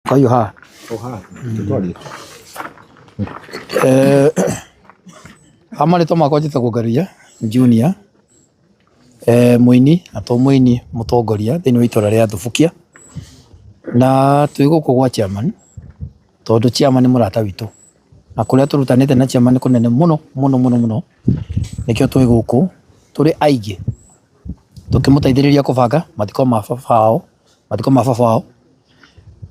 Kwa hiyo haha. Oha, tũtwarie. Ha marĩtwa makwa njĩtagwo Ngaruiya Junior, mũini na to mũini mũtongoria thĩinĩ wa itũra rĩa Thubukia, na twĩ gũkũ gwa chairman tondũ chairman nĩ mũrata witũ, na kũrĩa tũrutanĩte na chairman nĩ kũnene mũno mũno mũno mũno, nĩkĩo twĩ gũkũ tũrĩ aingĩ tũkĩmũteithĩrĩria kũbanga mathiko ma baba wao, mathiko ma baba wao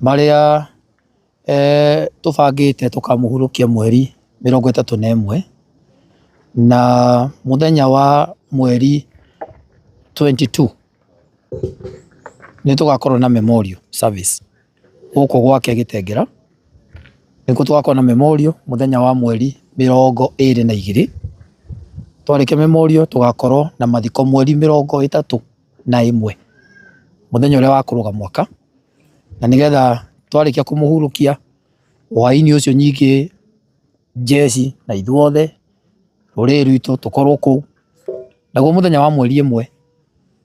marĩa tũbangĩte tũkamũhurũkia mweri 31 na mũthenya wa mweri 22 nĩ tũgakorwo na memorial service gũkũ gwake Gĩtengera, nĩkuo tũgakorwo na memorial mũthenya wa mweri 22. Twarĩkia memorial tũgakorwo na mathiko mweri 31 mũthenya ũrĩa wa kũrũga mwaka, na nĩgetha twarĩkia kũmũhurũkia hwaĩ-inĩ ũcio nyingĩ njeci na ithuothe rũrĩrĩ rwitũ tũkorwo kũu, naguo mũthenya wa mweri 1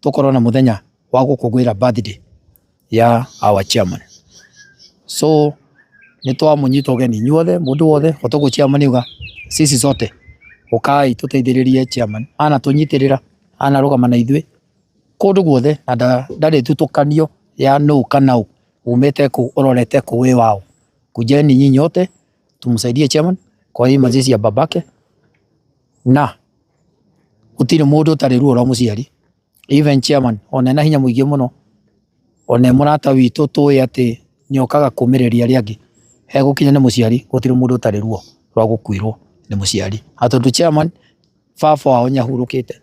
tũkorwo na mũthenya wa gũkũngũĩra birthday ya our chairman. So nĩ twamũnyita ũgeni inyuothe mũndũ wothe o toguo chairman auga sisi sote ũkai tũteithĩrĩrie chairman, anatũnyitĩrĩra anarũgama na ithuĩ kũndũ guothe na ndarĩ thutũkanio ya nũ kana ũ umĩte kũ ũrorete kũ wĩ waũ. Kujeni nyinyi nyote tumsaidie chairman kwa hii mazishi ya babake, na gũtirĩ mũndũ ũtarĩ ruo rwa mũciari. Even chairman ona ena hinya mũingĩ mũno, ona e mũrata witũ tũĩ atĩ nĩokaga kũmĩrĩria arĩa angĩ, hegũkinya nĩ mũciari gũtirĩ mũndũ ũtarĩ ruo rwa gũkuĩrwo nĩ mũciari. Na tondũ chairman baba wao nĩahurũkĩte,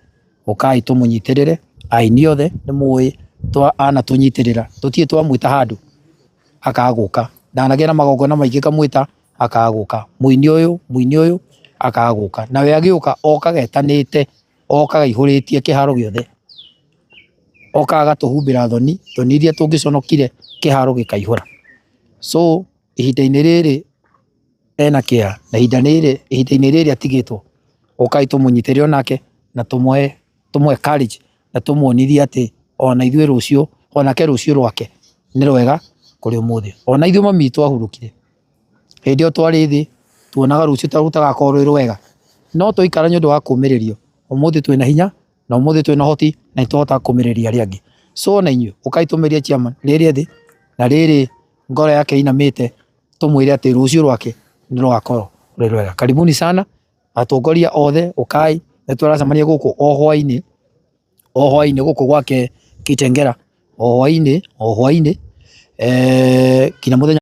ũkai tũmũnyitĩrĩre, aini othe nĩ mũĩ anatũnyitĩrĩra, tũtirĩ twamwĩta handũ akaga gũka, ndanagĩa na magongona maingĩ ngamwĩta akaga gũka, mũini ũyũ mũini ũyũ akaga gũka, nawe agĩũka okaga etanĩte, okaga aihũrĩtie kĩharo gĩothe, okaga agatũhumbĩra thoni, thoni iria tũngĩconokire kĩharo gĩkaihũra. So ihinda-inĩ rĩrĩ ena kĩeha na ihinda-inĩ rĩrĩ atigĩtwo, ũkai tũmũnyitĩrĩre onake na tũmũhe courage na tũmuonithie atĩ ona ithuĩ rũciũ, onake rũciũ rwake nĩ rwega kũrĩ ũmũthĩ. Ona ithuĩ mami witũ ahurũkire, hĩndĩ ĩyo twarĩ thĩ tuonaga rũciũ ta rũtagakorwo rwĩ rwega, no twaikara nĩ ũndũ wa kũmĩrĩrio, ũmũthĩ twĩna hinya na ũmũthĩ twĩna ũhoti na nĩ tũhotaga kũmĩrĩria arĩa angĩ. So ona inyuĩ ũkai tũmĩrie chairman rĩrĩ thĩ na rĩrĩ ngoro yake ĩinamĩte, tũmwĩre atĩ rũciũ rwake nĩ rũgakorwo rwĩ rwega. Karibuni sana atongoria othe, ũkai nĩ tũracemania gũkũ o hwaĩ-inĩ, o hwaĩ-inĩ gũkũ gwake Kitengela, o hwaĩ-inĩ, o hwaĩ-inĩ nginya mũthenya.